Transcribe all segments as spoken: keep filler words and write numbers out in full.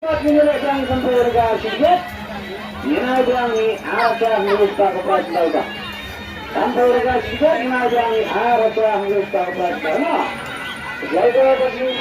Ngi la jang san phew ryngka shi tiket. Ngi la jang ngi ar hajar hynriew spah ka prize ball ba. San phew ryngka shi tiket, ngi la jang ngi ar hajar hynriew spah ka prize ball. Khublei shibun.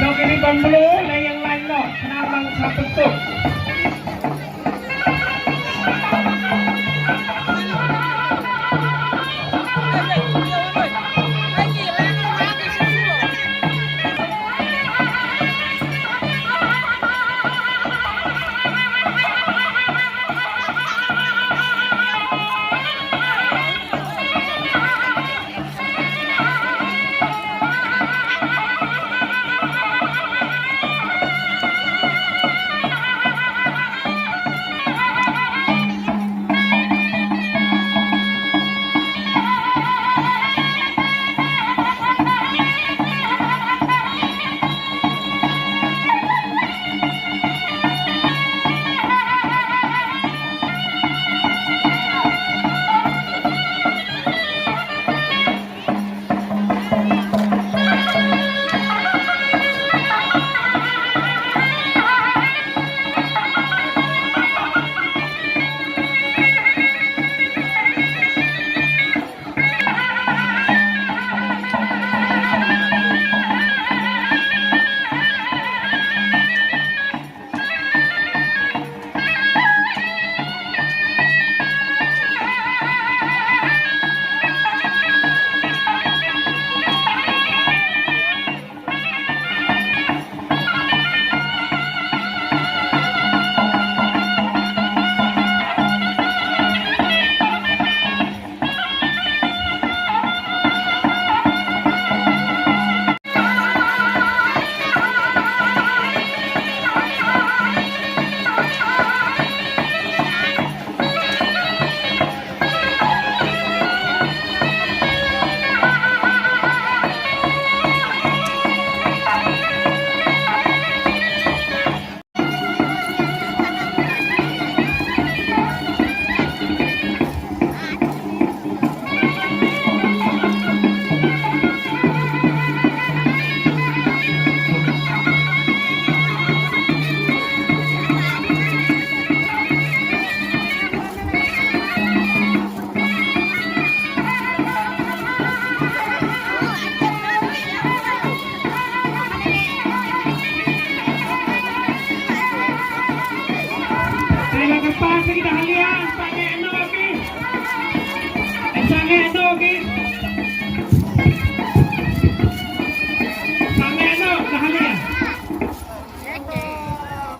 Dok ini ban belu, na yang lain noh, kenapa satu tu? Te la ka pas ki dahlia, sangeh no ki. Sangeh no ki.